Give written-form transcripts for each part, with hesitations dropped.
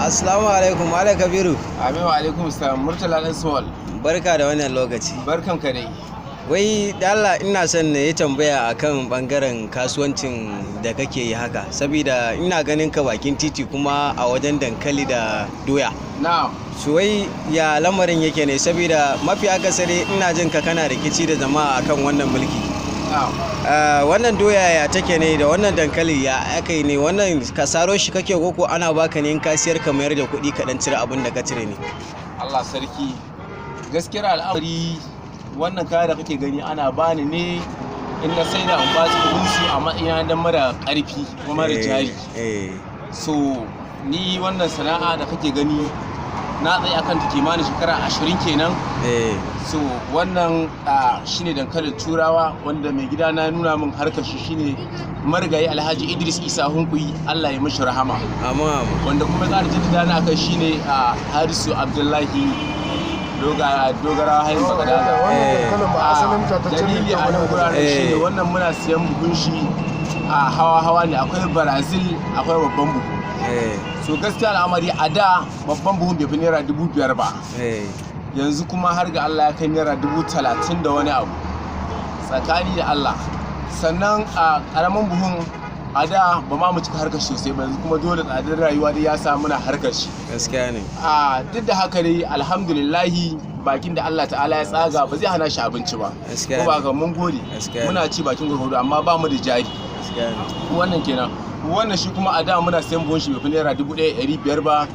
Assalamu alaikum, Malam Kabiru. Amin wa alaikum salam, Murtala dan Small. Barka da wannan lokaci. Barkan ka dai. Wai da Allah ina son na yi tambaya akan bangaren kasuwancin da kake yi haka, saboda ina ganin ka bakin titi kuma a wajen dankali da doya. Na'am. Su wai ya lamarin yake ne, saboda mafi akasari ina jin ka kana rikici da jama'a akan wannan mulki. Na'am. Wannan doya ya take ne da wannan dankali, ya aka yi ne wannan? Ka saro shi kake koko ana baka ne in ka siyar ka mayar da kuɗi ka dan cire abin da ka cire ne? Allah sarki. Gaskiyar al'amari, wannan kaya da kake gani ana bani ne in na saida in ba su kuɗin su a matsayin dan mara ƙarfi kuma mara jari. So ni wannan sana'a da kake gani na tsaye akan ta kimanin shekara 20 kenan. So wannan shine dankalin Turawa wanda mai gida na nuna min harkar shi, shine marigayi Alhaji Idris Isa Hunkuyi, Allah ya mishi rahama. Amma amma. Wanda kuma ya ƙara jaddada na akai shine Harisu Abdullahi Dogara Hayin Bagadaza. Wannan dankalin ba asalin tataccen Dalili a nan guraren shine wannan muna siyan buhun shi a hawa hawa ne, akwai Brazil, akwai babban buhu. So gaskiya al'amari, a da babban buhun bai fi ₦5,000 ba. Yanzu kuma har ga Allah ya kai ₦30,000 da wani abu, tsakani da Allah. Sannan a karamin buhun a da ba ma mu cika harkar sosai ba, yanzu kuma dole tsadar rayuwa dai ya sa muna harkar shi. Gaskiya ne. A duk da haka dai, alhamdulillahi, bakin da Allah ta'ala ya tsaga ba zai hana shi abinci ba. Gaskiya Ko ba ne. ga mun gode. Gaskiya ne. Muna ci bakin gwargwado, amma ba mu da jari. Gaskiya ne. Wannan kenan. Wannan shi kuma a da muna sayan buhun shi bai fi ₦1,500 ba,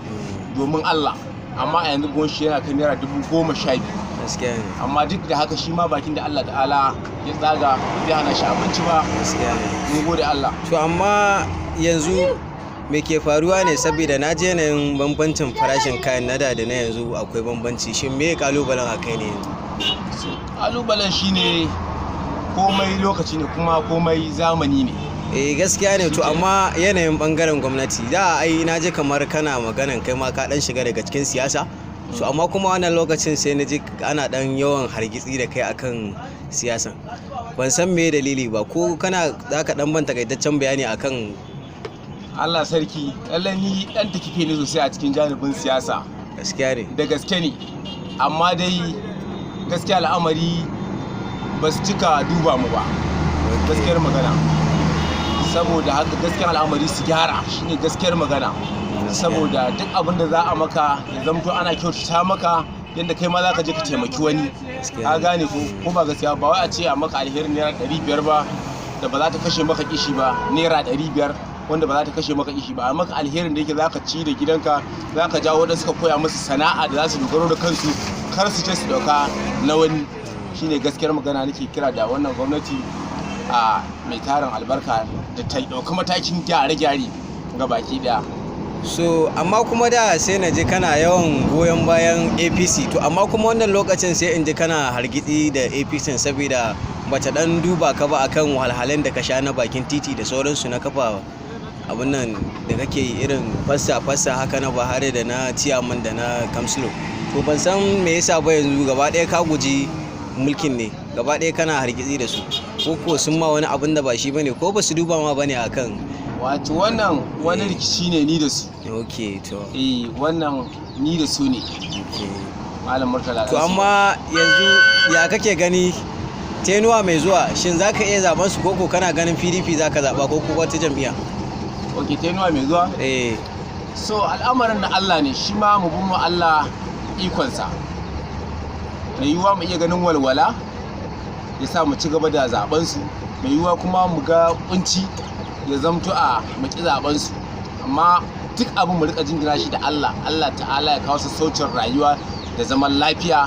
domin Allah, amma a yanzu buhun shi yana kai ₦12,000. Gaskiya ne. Amma duk da haka shi ma bakin da Allah ta'ala ya tsaga ba zai hana shi abinci ba. Gaskiya ne. Mun gode Allah. To amma yanzu me ke faruwa ne? Saboda na je yanayin bambancin farashin kayan na da da na yanzu akwai bambanci. Shin me kalubalen a kai ne yanzu? So kalubalen shine komai lokaci ne kuma komai zamani ne. Eh, gaskiya ne. To amma yanayin bangaren gwamnati da ai na ji kamar kana maganan kai ma ka dan shiga daga cikin siyasa. So amma kuma wannan lokacin sai na ji ana dan yawan hargitsi da kai akan siyasan. Ban san me dalili ba, ko kana za ka dan ban takaitaccen bayani akan? Allah sarki, lallai ni dan takife ne sosai a cikin janibin siyasa. Gaskiya ne. Da gaske ne, amma dai gaskiya al'amari ba su cika duba mu ba, gaskiyar magana. Saboda haka gaskiyar al'amari su gyara, shine gaskiyar magana, saboda duk abin da za a maka ya zamto ana kyautata maka yadda kai ma za ka je ka taimaki wani. Ka gane ko? Ko ba gaskiya ba, wai a ce a maka alherin ₦500 ba da ba za ta kashe maka kishi ba, ₦500 wanda ba za ta kashe maka kishi ba. A maka alherin da yake za ka ci da gidanka, za ka jawo wadanda suka koya musu sana'a da za su dogaro da kansu, kar su ce su dauka na wani. Shine gaskiyar magana. Nake kira da wannan gwamnati a mai tarin albarka da ta dauki matakin gyare-gyare ga baki daya. So amma kuma da sai na ji kana yawan goyon bayan APC. To amma kuma wannan lokacin sai in ji kana hargitsi da APC, saboda bata dan duba ka ba akan wahalhalun da ka sha na bakin titi da sauransu, na kafa abun nan da kake yi, irin fassa fassa haka na Buhari da na ciyaman da na kamsulo. To ban san me yasa ba yanzu gaba ɗaya ka guji mulkin ne gaba ɗaya, kana hargitsi da su, ko ko sun ma wani abun da ba shi bane, ko ba su duba ma bane akan? Wato wannan wani rikici ne ni da su. Ok, to. Eh, wannan ni da su ne. Malam Murtala. To amma yanzu ya kake gani tenuwa mai zuwa? Shin za ka iya zaben su, koko kana ganin PDP za ka zaɓa, ko wata jam'iyya? Ok, tenuwa mai zuwa? Eh. So al'amarin na Allah ne, shi ma mu bi mu Allah ikonsa. Mai yiwuwa mu iya ganin walwala ya sa mu ci gaba da zaben su, mai yiwuwa kuma mu ga kunci ya zamto a mu ki zaben su. Amma duk abin mu rika jingina shi da Allah. Allah ta'ala ya kawo sassaucin rayuwa da zaman lafiya,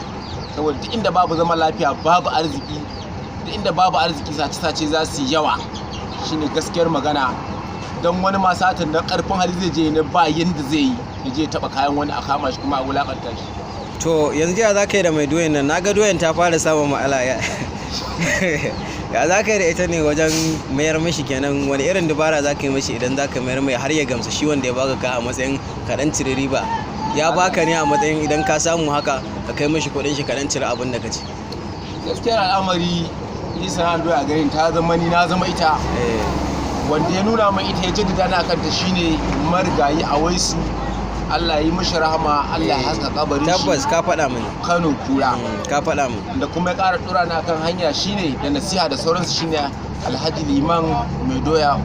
saboda duk inda babu zaman lafiya babu arziki, duk inda babu arziki sace-sace za su yi yawa. Shine gaskiyar magana. Don wani ma satan na karfin hali zai je ne, ba yanda zai yi, ya je ya taba kayan wani, a kama shi kuma a wulakanta shi. To yanzu ya za ka yi da mai doyan nan? Na ga doyan ta fara samun ma'ala. Ya ya za ka yi da ita ne wajen mayar mishi kenan? Wani irin dubara za ka yi mishi idan za ka mayar mai har ya gamsu, shi wanda ya baka ka a matsayin kaɗan cire riba? Ya baka ne a matsayin idan ka samu haka ka kai mishi kuɗin shi, kaɗan cire abin da ka ci. Gaskiyar al'amari, ni sana'ar doya a garin ta zama ni na zama ita. Wanda ya nuna min ita, ya jaddada na kanta, shine marigayi a Waisu. Allah ya yi mishi rahama, Allah ya haska kabarin shi. Tabbas ka faɗa mini. Kano Kura. Ka faɗa mini. Da kuma ya ƙara ɗora na kan hanya shine da nasiha da sauransu shine Alhaji Liman Mai Doya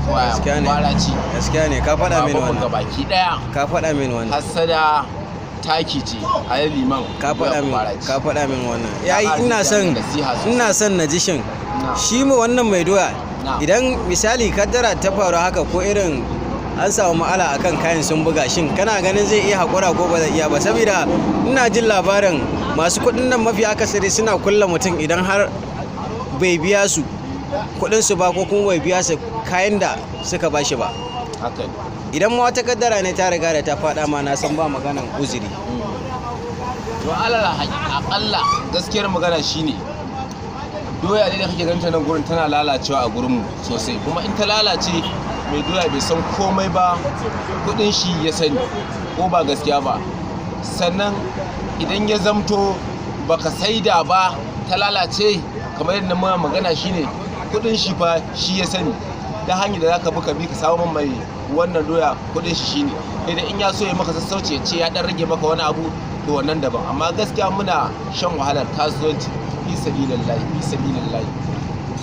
Gaskiya ne. Kwaraci. Gaskiya ne, ka faɗa mini Babanmu wannan. gabaki ɗaya. Ka faɗa mini wannan. Hassada taki ce Alhaji Liman Ka faɗa min, Kwaraci. ka faɗa min wannan. Yayi, ƙara ina jin son nasiha sosai. ina son na ji shin Na. shi mu wannan mai doya Na. idan misali kaddara ta faru haka ko irin an samu ma'ala akan kayan sun buga, shin kana ganin zai iya haƙura ko ba zai iya ba? Saboda ina jin labarin masu kuɗin nan mafi akasari suna kulla mutum idan har bai biya su kuɗin su ba ko kuma bai biya su kayan da suka bashi ba. Haka ne. Idan ma wata kaddara ne ta riga da ta faɗa ma, na san ba maganan uzuri. To alal aƙalla gaskiyar magana shine doya ne da kake ganta nan gurin tana lalacewa a gurinmu sosai, kuma in ta lalace mai doya bai san komai ba, kudin shi ya sani, ko ba gaskiya ba? Sannan idan ya zamto baka saida ba ta lalace, kamar yadda muna magana shine kudin shi fa shi ya sani. Ta hanyar da zaka bi ka bi ka samu mai wannan doya kudin shi shine idan in ya so ya maka sassauci ya ce ya dan rage maka wani abu, to wannan daban. Amma gaskiya muna shan wahalar kasuwanci, fi sabilillahi, fi sabilillahi.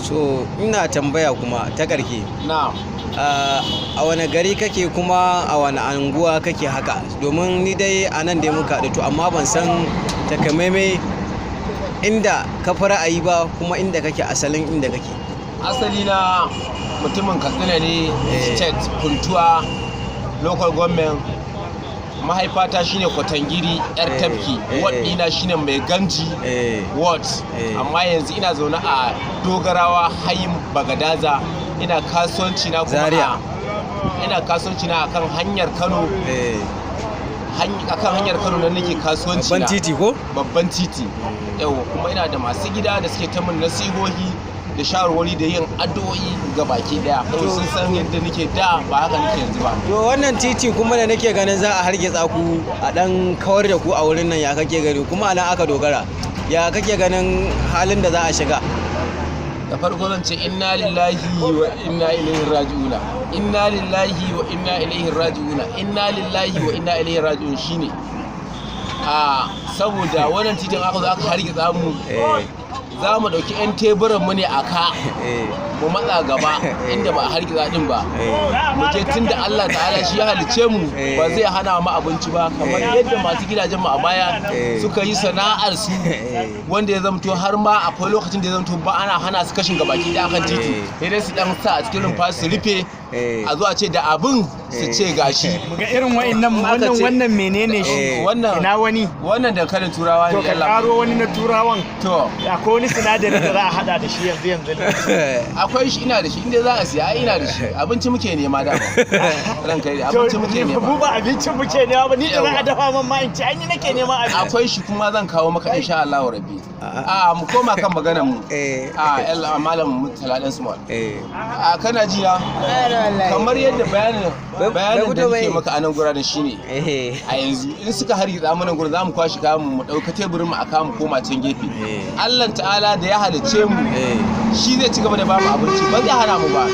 So ina tambaya kuma ta karke. Na. A wane gari kake kuma a wane anguwa kake haka? Domin ni dai a nan dai muka haɗu, to amma ban san takamaimai inda ka fi ra'ayi ba kuma inda kake, asalin inda kake. Asali na mutumin Katsina ne, Eh. state Funtuwa local government. Mahaifata shine Kwatangiri yar Tafki. Ward ɗina shine Mai Gamji ward. Amma yanzu ina zaune a Dogarawa, Hayin Bagadaza. Ina kasuwanci na kuma Zaria. Ina kasuwanci na akan hanyar Kano. Akan hanyar Kano nan nake kasuwanci Babban na. titi ko? Babban titi, yawa. Kuma ina da masu gida da suke ta min nasihohi da shawarwari da yin addu'o'i ga baki daya, kawai sun san yadda nake da, ba haka nake yanzu ba. To wannan titi kuma da nake ganin za a hargitsa ku a dan kawar da ku a wurin nan, ya kake gani? Kuma anan aka dogara, ya kake ganin halin da za a shiga? Da farko zan ce inna lillahi wa inna ilaihi raji'una, inna lillahi wa inna ilaihi raji'una, inna lillahi wa inna ilaihi raji'un. Shine a saboda wannan titin aka zo aka hargitsa mu, za mu dauki yan teburan mu ne a ka mu matsa gaba inda ba a hargitsa din ba. Mu je, tunda Allah ta'ala shi ya halice mu, ba zai hana mu abinci ba, kamar yadda masu gidajen mu a baya suka yi sana'ar su, wanda ya zamto har ma akwai lokacin da ya zamto ba ana hana su kashin gabaki da akan titi, sai dai su dan sa a cikin rumfa su rufe, a zo a ce da abin su ce gashi. Mu ga irin wa'annan Aka wannan wannan menene shi? Wannan Ina wani? Wannan dankalin turawa To ne. ka Yalla. karo wani na turawan. To Akwai wani sinadari da za a hada da shi yanzu yanzu nan. Akwai shi, ina da shi, inda za a siya ai ina da shi. Abinci muke nema da ranka yi, To, abinci muke ni nema. mu ba abincin muke nema ba, ni da za a Yawwa. dafa man ma in ci, ai ni nake nema abinci. Akwai shi kuma zan kawo maka insha Allah rabbi. A mu koma kan maganar mu. A yalla malam Murtala dan Small, a kana ji na? Kamar yadda bayanin Bai bayanin da fito nake bai. maka a nan guraren shine a yanzu in suka hargitsa mana gurin, za mu kwashi kayan mu, mu ɗauka teburin mu a kamu koma can gefe. Allah ta'ala da ya halicce mu shi zai ci gaba da bamu abinci, ba zai hana mu ba,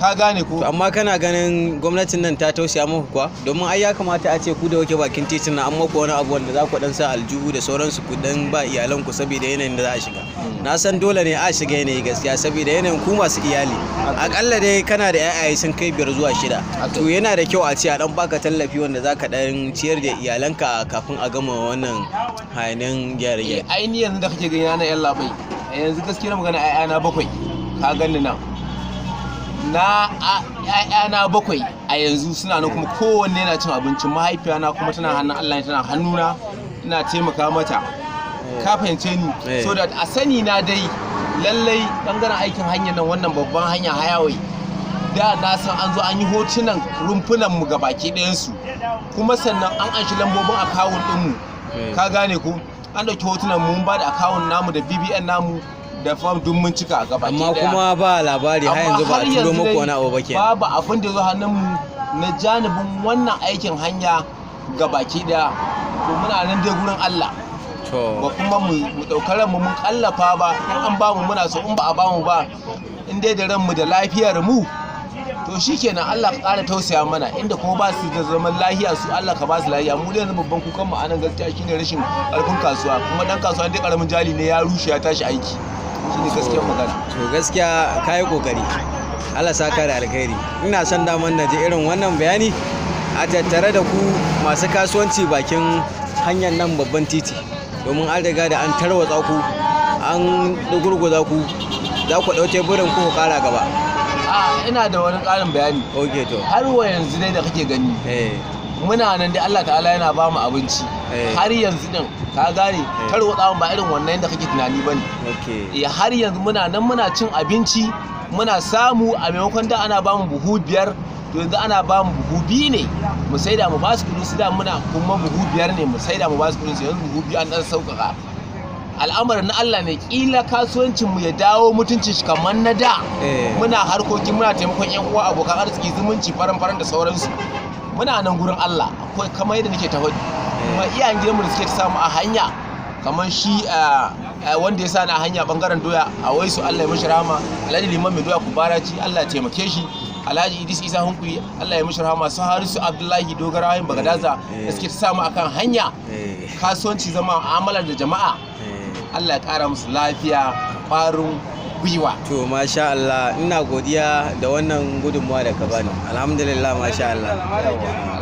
ka gane ko? To amma kana ganin gwamnatin nan ta tausaya muku kuwa? Domin ai ya kamata a ce ku da wake bakin titin na an muku wani abu wanda za ku dan sa aljihu da sauransu, ku dan ba iyalanku, saboda yanayin da za a shiga. Na san dole ne a shiga yanayi gaskiya, saboda yanayin ku masu iyali. Akalla dai kana da 'ya'yaye sun kai biyar zuwa shida. To yana da kyau a ce a dan baka tallafi wanda za ka dan ciyar da iyalanka kafin a gama wannan hayanin gyare-gyare. Ai ni yanzu da kake gani na yan labai, yanzu gaskiya magana ƴaƴana bakwai, ka ganni nan na ƴaƴana bakwai a yanzu suna nan, kuma kowanne yana cin abinci. Mahaifiyana kuma tana hannun Allah ne, tana hannuna, ina taimaka mata, ka fahimce ni? So that a sani na dai lallai bangaren aikin hanyar nan, wannan babban hanya highway, da na san an zo an yi hotunan rumfunan mu gabaki ɗayansu, kuma sannan an anshi lambobin akawun ɗinmu, ka gane ko? An ɗauki hotunan mu, mun ba da akawun namu da BVN namu da form duk mun cika gabaki Amma ɗaya. kuma ba labari har yanzu ba a turo muku dai wani abu ba kenan. babu abin da ya zo hannun mu na janibin wannan aikin hanya gabaki ɗaya. To muna nan dai gurin Allah, ba To kuma mu ɗaukar ranmu mun kallafa ba. In an bamu muna so, in ba a bamu ba, in dai da ranmu da lafiyar mu, to To shikenan, Allah ka ƙara tausaya mana. Inda kuma ba su da zaman lahiya, su Allah ka ba su lahiya. Mu dai yanzu babban kukan mu anan gaskiya shine rashin ƙarfin kasuwa, kuma dan kasuwa dai karamin jali ne ya rushe ya tashi aiki. Shine gaskiyar magana. To, gaskiya kayi kokari, Allah saka da alkhairi. Ina son daman na ji irin wannan bayani a tattare da ku masu kasuwanci bakin hanyar nan babban titi, domin an riga da an tarwatsa ku, an gurguza ku, za ku ɗau teburin ku ku ƙara gaba. A, ina da wani ƙarin bayani. Ok, to. Har wa yanzu dai da kake gani, muna nan dai, Allah ta'ala yana ba mu abinci. Har yanzu din, ka gane, tarwatsa ba irin wannan da kake tunani bane. Eh, har yanzu muna nan muna cin abinci, muna samu. A maimakon da ana bamu buhu 5, to yanzu ana bamu buhu 2 ne mu saida mu basu kudin su. Da muna kuma buhu 5 ne mu saida mu basu kudin su, yanzu buhu 2, an dan sauƙaƙa. Al'amarin na Allah ne. Kila kasuwancin mu ya dawo mutuncin shi kamar na da. Muna harkoki, muna taimakon yan uwa, abokan arziki, zumunci faran faran da sauransu. Muna nan gurin Allah akwai, kamar yadda nake ta faɗi. Kuma iyayen gidanmu da suke ta samu a hanya, kamar shi wanda ya sa na hanya bangaren doya a waisu, Allah ya mishi rahama, Alhaji Liman mai doya Kubaraci, Allah ya taimake shi, Alhaji Idris Isa Hunkuyi, Allah ya mishi rahama, su Harisu Abdullahi Dogarawa Bagadaza da suke ta samu akan hanya, kasuwanci, zama mu'amalar da jama'a, Allah ya kara musu lafiya, ƙwarin gwiwa. To, masha Allah, ina godiya da wannan gudunmuwa da ka bani. Alhamdulillah, masha Allah.